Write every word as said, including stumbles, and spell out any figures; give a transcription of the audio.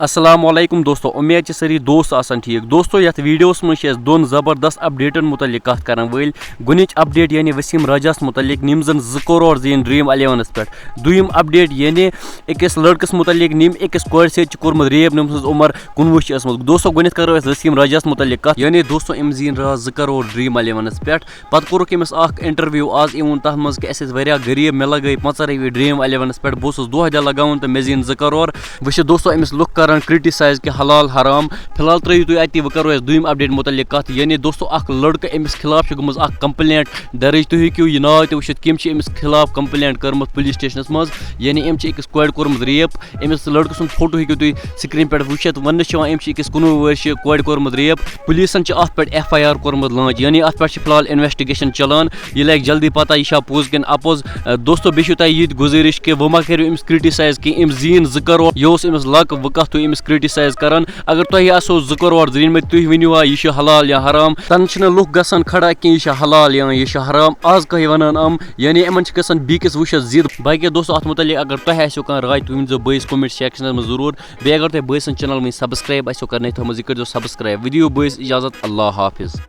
السلام علیکم دوستو، امید چھِ سٲری دوست آسان ٹھیٖک۔ دوستو، یتھ ویڈیوس منٛز چھِ أسۍ دۄن زبردست اپڈیٹن متعلق کتھ کرن وٲلۍ۔ گۄڈٕنِچ اپڈیٹ یعنی وسیم راجاہس متعلق، یِم زن زٕ کرور زیٖنۍ ڈریم الیونس پٮ۪ٹھ۔ دوٚیِم اپڈیٹ یعنی أکِس لڑکس متعلق، ییٚمۍ أکِس کورِ سۭتۍ چھِ کوٚرمُت ریپ، ییٚمۍ سٕنٛز عمر کُنوُہ چھِ ٲسمٕژ۔ دوستو، گۄڈٕنیتھ کرو أسۍ وسیم راجاہس متعلق کتھ۔ یعنی دوستو، أمۍ زیٖنۍ راز زٕ کرور ڈریم الیونس پٮ۪ٹھ۔ پتہٕ کوٚرُکھ أمِس اکھ انٹرویو آز، أمۍ ووٚن تتھ منٛز کہِ أسۍ ٲسۍ واریاہ غریب، مےٚ لگٲے پنٛژاہ رۄپیہِ ڈریم الیونس پٮ۪ٹھ، بہٕ اوسُس دۄہ دۄہ لگاوان تہٕ مےٚ زیٖنۍ زٕ کرور۔ وۄنۍ چھِ دوستو أمِس لُکھ کران کرٹیسائز کہِ حلال حرام۔ فی الحال ترٲیِو تُہۍ اتی، وۄنۍ کرو أسۍ دوٚیِم اپڈیٹ متعلق کتھ۔ یعنی دوستو، اکھ لڑکہٕ، أمِس خلاف چھِ گٔمٕژ اکھ کمپلینٹ درج، تُہۍ ہیٚکِو یہِ ناو تہِ وٕچھِتھ کہِ أمۍ چھِ أمِس خلاف کمپلینٹ کٔرمٕژ پُلیس سٹیشنس منٛز۔ یعنی أمۍ چھِ أکِس کورِ کوٚرمُت ریپ۔ أمِس لڑکہٕ سُنٛد فوٹو ہیٚکِو تُہۍ سکرین پٮ۪ٹھ وٕچھِتھ۔ وننہٕ چھِ یِوان أمۍ چھِ أکِس کُنوُہ ؤرشہِ کورِ کوٚرمُت ریپ۔ پُلیٖسن چھِ اَتھ پٮ۪ٹھ ایف آی آر کوٚرمُت لانچ، یعنی اَتھ پٮ۪ٹھ چھِ فی الحال انویسٹیگیشن چلان۔ یہِ لگہِ جلدی پتہ یہِ چھا پوٚز کِنہٕ اَپُز۔ اہ، دوستو، بیٚیہِ چھُو تۄہہِ یہِ تہِ گُزٲرِش کہِ وۄنۍ مہ کٔرِو أمِس کرٹیسائز کینٛہہ، أمۍ زیٖن زٕ کرور، یہِ اوس أمِس لک، وۄنۍ کَتھ تُہۍ أمِس کرٹیسائز کران۔ اگر تۄہہِ آسو زٕ کرور زیٖنمٕتۍ، تُہۍ ؤنِو ہا یہِ چھُ حلال یا حرام۔ تَنہٕ چھِنہٕ لُکھ گژھان کھڑا کینٛہہ یہِ چھُ حلال یا یہِ چھُ حرام۔ آز کانٛہہ وَنان یِم، یعنی یِمن چھِ گژھان بیٚکِس وٕچھِتھ ضد۔ باقی دوستو، اَتھ متعلق اگر تۄہہِ آسیو کانٛہہ راے، تُہۍ ؤنۍزیو بٲیِس comment sectionس منٛز ضروٗر۔ بیٚیہِ اگر تۄہہِ بٲے سٕنٛز channel وٕنہِ subscribe آسیو کَرنَے تھٲومٕژ، یہِ کٔرۍزیو subscribe۔ وۄنۍ دِیِو بٲیِس اجازت، اللہ حافظ۔